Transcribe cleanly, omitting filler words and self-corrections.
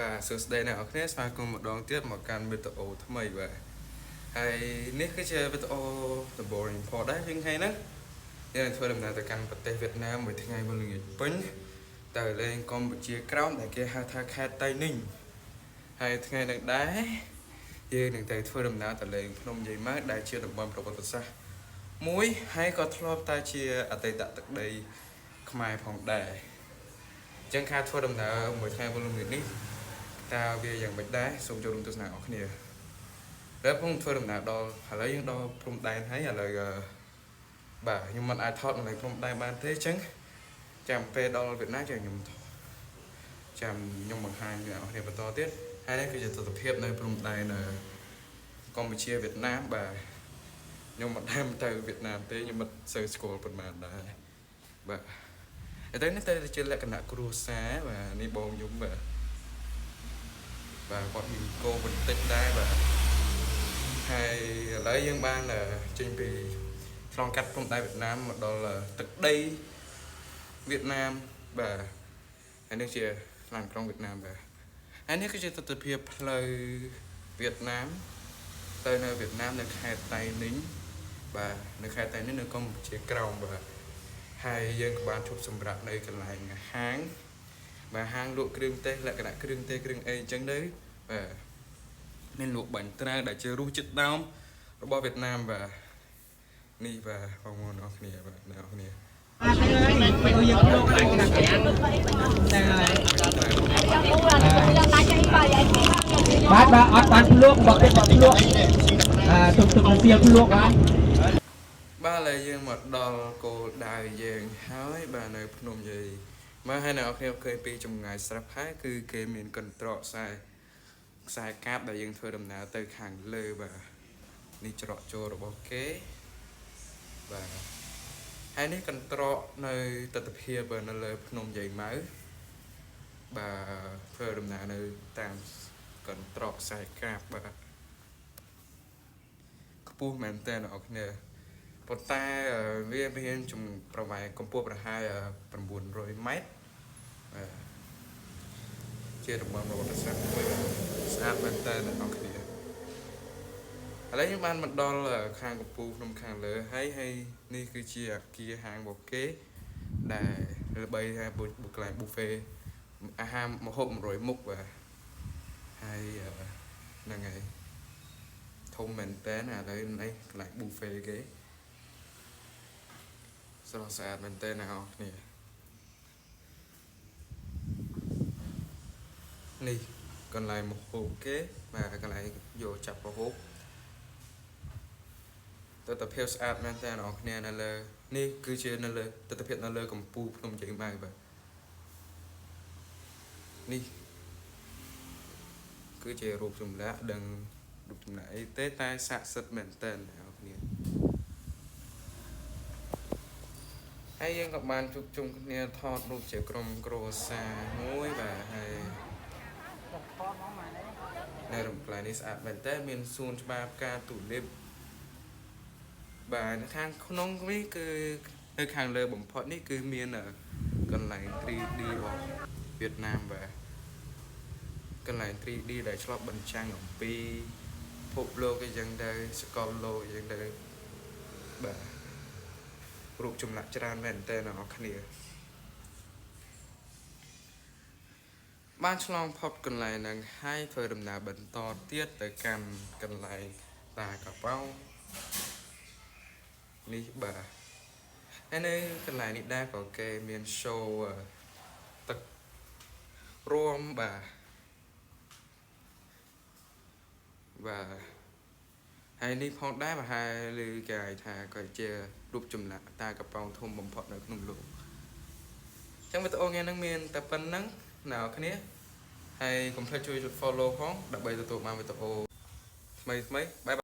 បាទសួស្តីអ្នកនរគ្នាស្វាគមន៍ម្ដងទៀតមកកាន់វីដេអូថ្មីបាទហើយនេះគឺជាវីដេអូដំបូង report ដែរយើងថ្ងៃហ្នឹងយើងនឹងធ្វើដំណើរទៅកាន់ប្រទេសវៀតណាមមួយថ្ងៃមុនល្ងាចពេញទៅលេងកម្ពុជាក្រោមដែលគេហៅថាខេត្តតៃនីញហើយថ្ងៃហ្នឹងដែរយើងនឹងទៅធ្វើដំណើរទៅលេងភ្នំយាយម៉ៅដែលជាតំបន់ប្រវត្តិសាស្ត្រមួយហើយក៏ធ្លាប់តែជាអតីតទឹកដីខ្មែរផងដែរអញ្ចឹងការធ្វើដំណើរមួយថ្ងៃមុនល្ងាចនេះ តើវាយ៉ាងម៉េចដែរសូមចូលរួមទស្សនាអរគ្នាហើយពងធ្វើដំណើរដល់ឥឡូវយើងដល់ព្រំដែនហើយឥឡូវអឺបាទខ្ញុំមិនអាចថតនៅព្រំដែនបានទេអញ្ចឹងចាំពេលដល់វៀតណាមចាំខ្ញុំចាំខ្ញុំបង្ហាញអ្នកនរគ្នាបន្តទៀតហើយនេះគឺជាទស្សនភាពនៅព្រំដែនកម្ពុជាវៀតណាមបាទខ្ញុំមិនដែលទៅវៀតណាមទេខ្ញុំមិនសូវស្គាល់ប៉ុន្មានដែរបាទតែនេះតែជាលក្ខណៈគ្រួសារបាទនេះបងខ្ញុំបាទ បាទគាត់មានគោបន្តិចដែរបាទហើយឥឡូវយើងបានចេញពីឆ្លងកាត់ព្រំដែនវៀតណាមមកដល់ទឹកដីវៀតណាមបាទហើយនេះជាឡានក្រុងវៀតណាមបាទហើយនេះគឺជាទស្សនវិជ្ជាផ្លូវវៀតណាមទៅនៅវៀតណាមនៅខេត្តតៃនីញបាទនៅខេត្តតៃនីញនៅកម្ពុជាក្រោមបាទហើយយើងក៏បានឈប់សម្រាប់នៅកន្លែងហាង បាទហាងលក់គ្រឿងទេសលក្ខណៈគ្រឿងទេសគ្រឿងអីអញ្ចឹងទៅបាទមានលក់បាញ់ត្រាវដែលជារសជាតិដើមរបស់វៀតណាមបាទនេះបាទបងប្អូនអរគ្នាបាទអ្នកនរគ្នា យើងលោកហ្នឹងហើយបាទបាទអត់បានភ្លក់បើគេបើភ្លក់អាទុកទុកនឹងទៀលភ្លក់បាទ បាទឥឡូវយើងមកដល់គោលដៅយើងហើយបាទនៅភ្នំយាយមកហើយអ្នកនរគ្នាឃើញពីចម្ងាយស្រាប់ហើយគឺគេមានកន្ត្រកខ្សែខ្សែកាបដែលយើងធ្វើដំណើរទៅខាងលើបាទនេះច្រកចូលរបស់គេបាទហើយនេះកន្ត្រកនៅទស្សនភាពនៅលើភ្នំយាយម៉ៅបាទធ្វើដំណើរនៅតាមកន្ត្រកខ្សែកាបបាទខ្ពស់មែនតើអ្នកនរគ្នា ប៉ុន្តែវាមានជំប្រវែងកម្ពស់ប្រហែល900ម៉ែត្របាទជាតំបន់ប្រវត្តិសាស្ត្រមួយបាទស្អាតមែនតើអ្នកនរគ្នាឥឡូវយើងបានមកដល់ខាងកំពូលភ្នំខាងលើហើយហើយនេះគឺជាអគារហាងរបស់គេដែលល្បីថាបុកន្លែង buffet អាហារម្ហូប100មុខបាទហើយហ្នឹងហើយធំមែនតើឥឡូវនេះកន្លែង buffet គេ ស្រស់ស្អាតមែនទែនអ្នកនរគ្នានេះកន្លែងមកហូបគេបាទកន្លែងយកចាប់ប្រហូបទស្សនភាពស្អាតមែនទែនអ្នកនរគ្នានៅលើនេះគឺជានៅលើទស្សនភាពនៅលើកំពូលភ្នំជើងម៉ៅបាទនេះគឺជារូបចម្លាក់ដឹងរូបចម្លាក់អីទេតែស័ក្តិសិទ្ធិមែនទែនអ្នកនរគ្នា ហើយយើងក៏បានជួបជុំគ្នាថតរូបជាក្រុមគ្រួសារមួយបាទហើយនៅរំកន្លែងនេះស្អាតមែនតើមានសួនច្បារផ្កាទូលីបបាទនៅខាងក្នុងនេះគឺនៅខាងលើបំផុតនេះគឺមានកន្លែង 3D របស់វៀតណាមបាទកន្លែង 3D ដែលឆ្លុះបញ្ចាំងអំពីភពលោកអីចឹងទៅសកលលោកអីចឹងទៅបាទ រូបចម្លាក់ច្រើនមែនតើអ្នកនរគ្នាបានឆ្លងផុតកន្លែងហ្នឹងហើយធ្វើដំណើរបន្តទៀតទៅកាន់កន្លែងតាកប៉ោនេះបាទហើយនៅកន្លែងនេះដែរក៏គេមាន show ទឹករួមបាទបាទហើយនេះផងដែរប្រហែលឬគេហៅថាក៏ជារូបចម្លាក់តាកប៉ោងធំបំផុតនៅក្នុងលោក ចឹងវីដេអូថ្ងៃហ្នឹងមានតែប៉ុណ្្នឹងអ្នកនរគ្នាហើយកុំភ្លេចជួយចុច follow ផងដើម្បីទទួលបានវីដេអូថ្មីៗបាយ។